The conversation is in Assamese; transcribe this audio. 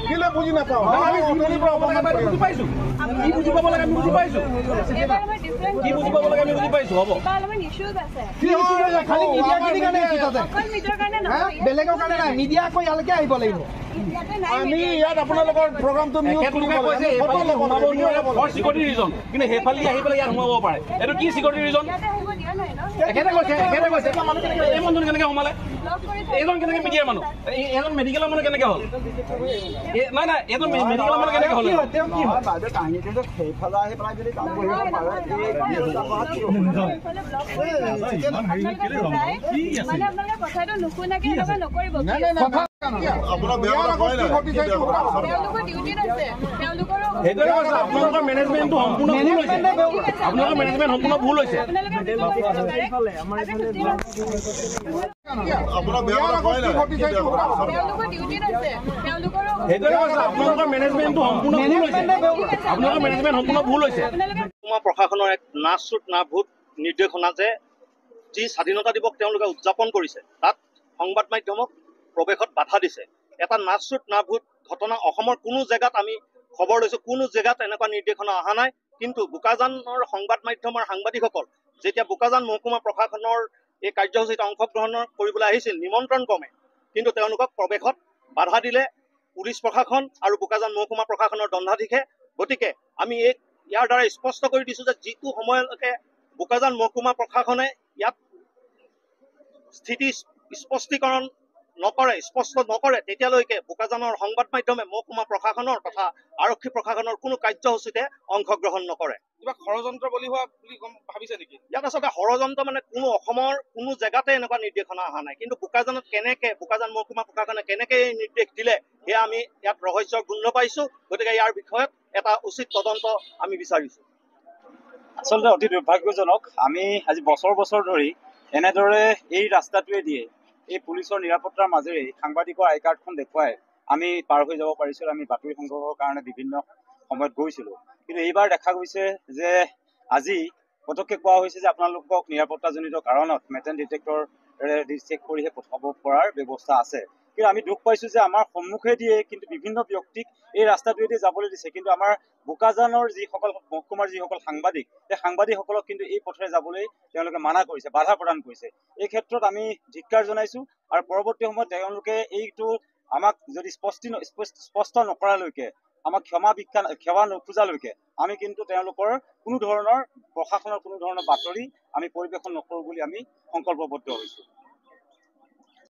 কেলে বুজি নাপাওঁ? আমি বুজি পাইছো, কি বুজি পাব লাগে আমি বুজি পাইছো, কি বুজি পাব লাগে আমি বুজি পাইছো। হ'ব, খালি মিডিয়াখিনিৰ কাৰণে আহিছো তাতে, বেলেগৰ কাৰণে নাই। মিডিয়া আকৌ ইয়ালৈকে আহিব লাগিব। আমি ইয়াত আপোনালোকৰ প্ৰগ্ৰামটো ফৰ চিকিউৰিটি ৰিজন, কিন্তু সেইফালে আহি পেলাই ইয়াত সোমাব পাৰে, এইটো কি চিকিউৰিটি ৰিজন? এখেতে কৈছে, এখেতে কৈছে এই মানুহজন কেনেকে সোমালে, এইজন কেনেকে মিডিয়াৰ মানুহ, এজন মেডিকেলৰ মানুহ কেনেকে হ'ল? নাই নাই, এইজন মেডিকেলৰ মানুহ কেনেকে হ'ল? আপোনালোকৰ মেনেজমেণ্টটো সম্পূৰ্ণ ভুল হৈছে, আপোনালোকৰ মেনেজমেণ্ট সম্পূৰ্ণ ভুল হৈছে। আপোনালোকৰ মেনেজমেণ্টটো সম্পূৰ্ণ ভুল হৈছে, আপোনালোকৰ মেনেজমেণ্ট সম্পূৰ্ণ ভুল হৈছে। প্ৰশাসনৰ এক নাচ চুট না ভূত নিৰ্দেশনা যে যি স্বাধীনতা দিৱস তেওঁলোকে উদযাপন কৰিছে তাত সংবাদ মাধ্যমক প্ৰৱেশত বাধা দিছে। এটা নাচ চুট না ভূত ঘটনা অসমৰ কোনো জেগাত আমি খবৰ লৈছোঁ, কোনো জেগাত এনেকুৱা নিৰ্দেশনা অহা নাই। কিন্তু বোকাজানৰ সংবাদ মাধ্যমৰ সাংবাদিকসকল যেতিয়া বোকাজান মহকুমা প্ৰশাসনৰ এই কাৰ্যসূচীত অংশগ্ৰহণ কৰিবলৈ আহিছিল নিমন্ত্ৰণ ক্ৰমে, কিন্তু তেওঁলোকক প্ৰৱেশত বাধা দিলে পুলিচ প্ৰশাসন আৰু বোকাজান মহকুমা প্ৰশাসনৰ দণ্ডাধীশে। গতিকে আমি এই ইয়াৰ দ্বাৰা স্পষ্ট কৰি দিছোঁ যে যিটো সময়লৈকে বোকাজান মহকুমা প্ৰশাসনে ইয়াত স্থিতি স্পষ্টীকৰণ নকৰে, স্পষ্ট নকৰে, তেতিয়ালৈকে বোকাজানৰ সংবাদ মাধ্যমে মহকুমা প্ৰশাসনৰ তথা আৰক্ষী প্ৰশাসনৰ কোনো কাৰ্যসূচীতে অংশগ্ৰহণ নকৰে। কিবা ষড়যন্ত্ৰ বলি হোৱা বুলি ভাবিছে নেকি? ইয়াত আচলতে ষড়যন্ত্ৰ মানে কোনো অসমৰ কোনো জেগাতে এনেকুৱা নিৰ্দেশনা অহা নাই, কিন্তু বোকাজানত কেনেকে বোকাজান মহকুমা প্ৰশাসনে কেনেকে এই নিৰ্দেশ দিলে সেয়া আমি ইয়াত ৰহস্যৰ গোন্ধ পাইছো। গতিকে ইয়াৰ বিষয়ত এটা উচিত তদন্ত আমি বিচাৰিছো। আচলতে অতি দুৰ্ভাগ্যজনক, আমি আজি বছৰ বছৰ ধৰি এনেদৰে এই ৰাস্তাটোৱে দিয়ে এই পুলিচৰ নিৰাপত্তাৰ মাজেৰে সাংবাদিকৰ আই কাৰ্ডখন দেখুৱাই আমি পাৰ হৈ যাব পাৰিছিলোঁ। আমি বাতৰি সংগ্ৰহৰ কাৰণে বিভিন্ন সময়ত গৈছিলোঁ, কিন্তু এইবাৰ দেখা গৈছে যে আজি পটককৈ কোৱা হৈছে যে আপোনালোকক নিৰাপত্তাজনিত কাৰণত মেটেল ডিটেক্টৰেৰে চেক কৰিহে পঠাব পৰাৰ ব্যৱস্থা আছে। কিন্তু আমি দুখ পাইছোঁ যে আমাৰ সন্মুখে দিয়ে কিন্তু বিভিন্ন ব্যক্তিক এই ৰাস্তাটোৱেদি যাবলৈ দিছে, কিন্তু আমাৰ বোকাজানৰ যিসকল মহকুমাৰ যিসকল সাংবাদিক, সেই সাংবাদিকসকলক কিন্তু এই পথেৰে যাবলৈ তেওঁলোকে মানা কৰিছে, বাধা প্ৰদান কৰিছে। এই ক্ষেত্ৰত আমি ধিক্কাৰ জনাইছোঁ আৰু পৰৱৰ্তী সময়ত তেওঁলোকে এইটো আমাক যদি স্পষ্ট নকৰালৈকে, আমাক ক্ষমা নোখোজালৈকে আমি কিন্তু তেওঁলোকৰ কোনো ধৰণৰ প্ৰশাসনৰ কোনো ধৰণৰ বাতৰি আমি পৰিৱেশন নকৰোঁ বুলি আমি সংকল্পবদ্ধ হৈছোঁ।